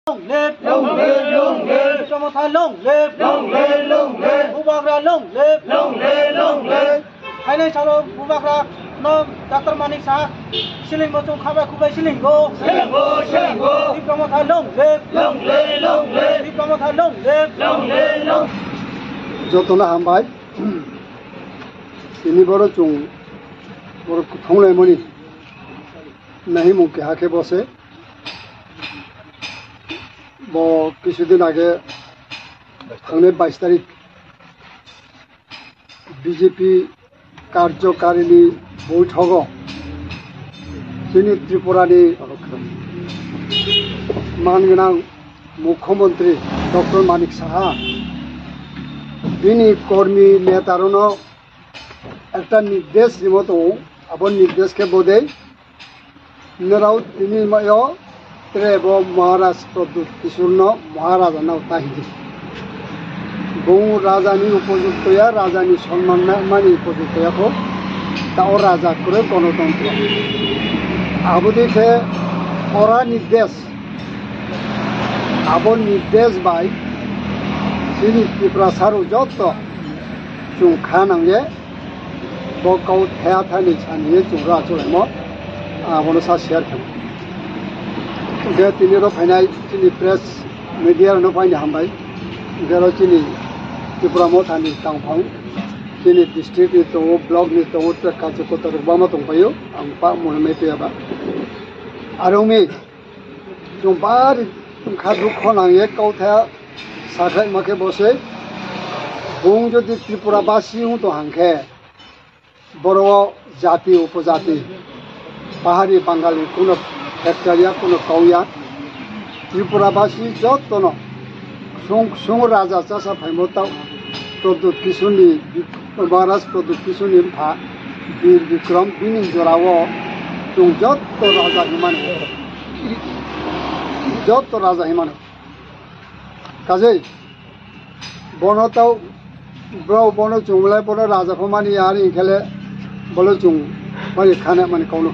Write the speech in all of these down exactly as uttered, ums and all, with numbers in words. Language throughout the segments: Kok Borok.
Long live! Long live! Long live! Bikram Motha long live! Long live! Long live! Bubagra long live! Long live! Long live! Phainai salo Bubagra no Doctor Manik Saha siling bo chwng khabai khubai siling go. Siling go, siling go. Bikram Motha long live! Long live! Long live! Bikram Motha long live! Long live! Long Jotono hambai. Tini boro chwng boro thonglaimani nahimung keha khe bose. Bo kisudin age thangnai bais tarik B J P karjokarini boithogo chini Tripurani man gwnang Mukhyamantri Doctor Manik Saha bini kormi netarono ekta nirdesh rimo tongo, abo nirdesh khe bodei norok tini mayo tere bo Maharaj Pradyut Kishorno Maharaja no ta hidi. Bung rajani upojukto ya, rajani sonman na mani upojukto ya kho. Ta o raja kore gonotontro. Abodi khe ora nirdesh, abo nirdesh bai chini Tiprasa rok joto chwng kha nangye. Bo kau thaya thani sani ye chwng ra chwlaimo, abono sa share khe. Hwnkhe tini oro phainai chini press media rokno phaini hambai. Hwnkhe oro chini Tipra Mothani tangphang, chini district ni tongo, block ni tongo, tei kachuk kotor rok bama tongpaio, ang pa mone mai piyaba. Aro wngmi chwng bari wngkha dukho nangye kau thaya. Sakhlaima khe bo se, bung jodi Tripura basi wng tong hang khe, boro o jati upojati, pahari Bangali kuno factor ya, kuno kau ya. Tripura basi jotono sung, sung raja chasa phaimo tao Pradyut Kishorni, Maharaj Pradyut Kishorni bupha Bir Bikram bini jorao chwng joto raja hinmano, joto raja hinmano. Kajei, bono tao, bro, bono chwng belai bono raja pho mani ya, ani khe le bolo chwng mani khana mani kauno.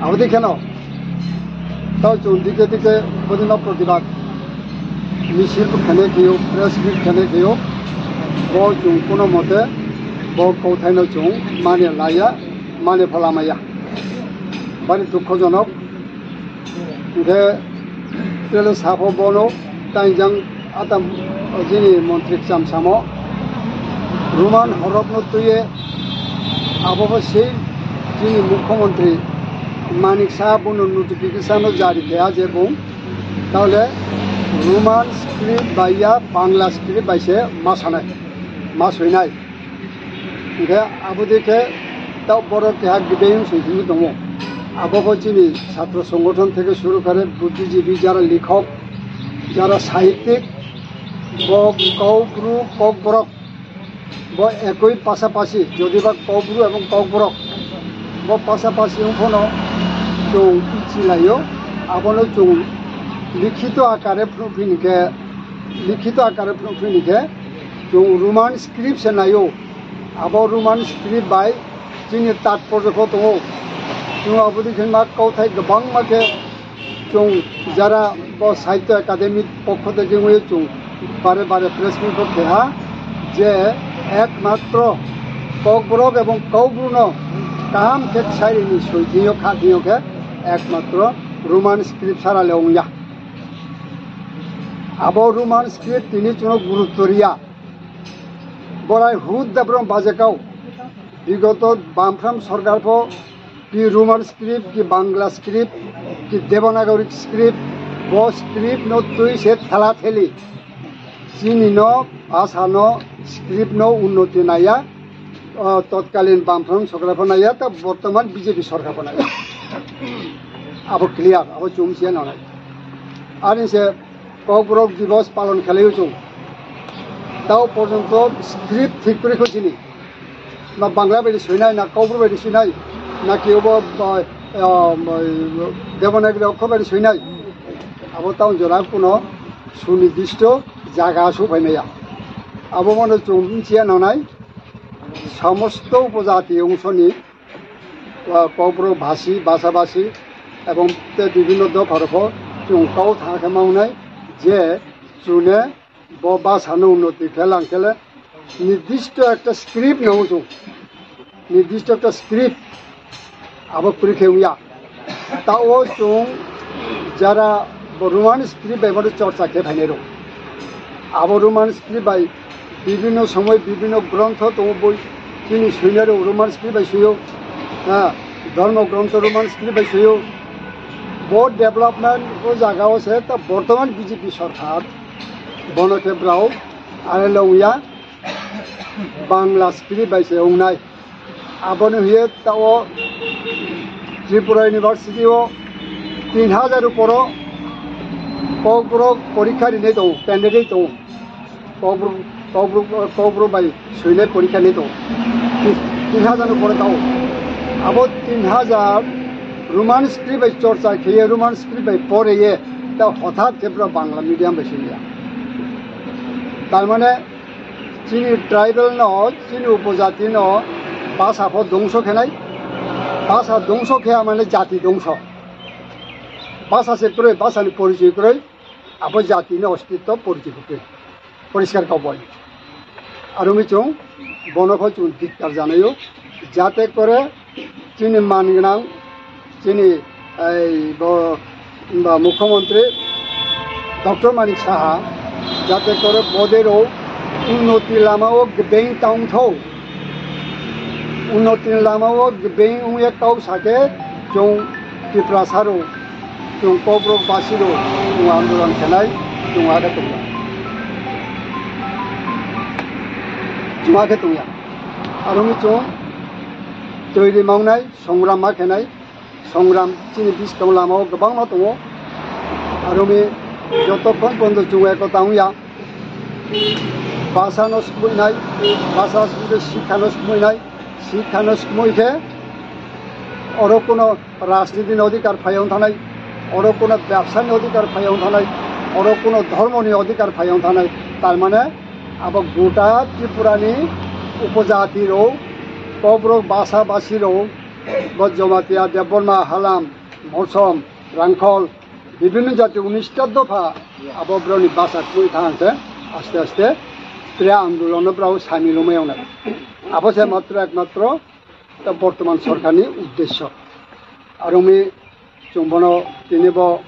Abodi kheno, tao chwng dike dike bodi no protibad misil bo khene khiyo, press meet khene khiyo, bo chwng kuno mote bo kauthaino chwng mani laya, mani pho lamaya. Bari dukhojonok. Hwnkhe tele sapho bono taingjang atam jini montri kcham samo Roman horokno twiye abobo sei jini mukhyamantri Manik Saha bono notification no jari kheya je bung tawle Roman script bai ya Bangla script bai se ma sanai, ma soinai. Hingke abodi khe tao borok keha gibeng soi himwi tongo. Abo bo chini satro songothon theke suru kare buddhijibi, jara likhok, jara sahittik, bo kok bru, kok borok, bo ekoi pasapasi, jodiba kok bru ebong kok borok, bo pasapasi wng phano chwng ichilaio, abono chwng likhito akare phunukphini khe, likhito akare phunukphini khe, chwng Roman script se naio. Abo Roman script bai chini tatporjo pho tongo. Chwng aboni khe ma kauthai kwbangma khe chwng jara bo Sahitya Academy pokho theke wngwi chwng bare bare press meet bo kheha je ekmatro Kokborok ebong Kokbruno kaham khe sarini soi thwio kha thwio khe ekmatro Roman script sara le wngya. Abo Roman script tini chwngno gurutto riya. Borai hut da borok bajakao. Bigoto Bamphram sorkar pho ki Roman script, ki Bangla script, ki Devanagari script, bo script no twi se thela theli. Chini no bhasha no script no unnoti naya, o, totkalin Bamphram sorkar pho naya, ta bortoman B J P sorkar pho naya. Abo clear, abo chumsiya nanai. Ani se Kokborok Divos palon khelai o chwng. Tao porjonto script thik kwrwi kho chini. Na Bangla bai di soinai, na Kokborok bai di soinai, na ki obo, ah, ah, Devanagari okhor bai di soinai. Abo tao jora kuno sunidisto jaga su phai maya. Abo mano chwng mchiya nanai. Samosto upojati ongshoni, ah, Kokborok bhasi, bhasha bhasi, ebong te bibhinno dopha rokho Chwng kau tha khe maunai je chwngno bo basa no unnoti khe lang khe le nirdisto ekta script nango chwng. Nirdisto ekta script abo kwrwi khe wngya. Ta o chwng jara bo Roman script bai bono chorcha khe phainai rok. Abo Roman script bai bibhinno somoi bibhinno grontho tongo boi chini suinai rok Roman script bai suio. Ha, dhormo grontho Roman script bai suio. Bo development o jaga o se ta bortoman B J P sorkar bono khe brao are longya Bangla script bai se wngnai. Aboni hiye ta o Tripura University o tin hajar uporo kokborok porikha rinai tongo, candidate tongo. Kokborok, kokborok, kokborok bai soinai porikha ni tongo. Tin hajar ni pore tao. Abo tin hajar Roman script bai chorcha kheye, Roman script bai poreye, ta hothat khe bro Bangla medium bai soiya. Tar mane chini tribal no, chini upojati no basa pho dongso khenai. Basa dongso kheya mane jati dongso. Basa se kwrwi, basa ni porichoi kwrwi. Abo jatini ostitto porikhe poriskar kauboi. Aro mi chwng bono kho chwng dikkar janaio, jate kore chini man gwnang, chini ei bo, ba Mukhyamantri Doctor Manik Saha, jate kore bodero unnoti lamao gbeng tongthou. Unnoti lamao gbeng wngya kau sake chwng Tiprasa rok, chwng kokborok basi rok, chwng andolon khenai, chwng ake tongya. Chwng ake tongya. Aro mi chwng twi ri mangnai, songram ma khenai, songram chini bwskango lamao kwbangma tongo. Aro mi jotokhon pondo chwng ekota wngya. Basa no sumui nai, basa sumui sikha no sumui nai, sikha no sumui khe oro kuno rajniti ni odhikar phai wng thanai, oro kuno bebsa ni odhikar phai wng thanai, oro kuno dhormo ni odhikar phai wng thanai. Tar mane abo gota Tripura ni upojati rok, kokborok basa basi rok, bo Jamatia, Debbarma, Halam, Mosom, Rangkhol, bibhinno jati unista dopha abo borokni basa twi thang khe aste aste tre andolon no borok samil wngmai wngnai. Abo se matro ekmatro ta bortoman sorkarni uddesyo. Aro mi chwng bono tini bo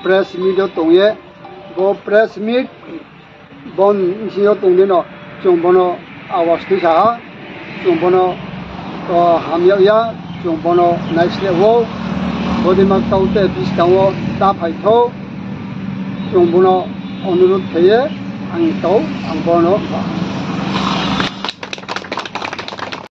press meet o tongye, bo press meet Bon bisingo tongdino chwng bono awas twi saha, chwng bono, o, hamya ya, chwng bono naisle o, bodima kaute bwskango ta phaitho, chwng bono onurot khaye, ang tau, ang bono.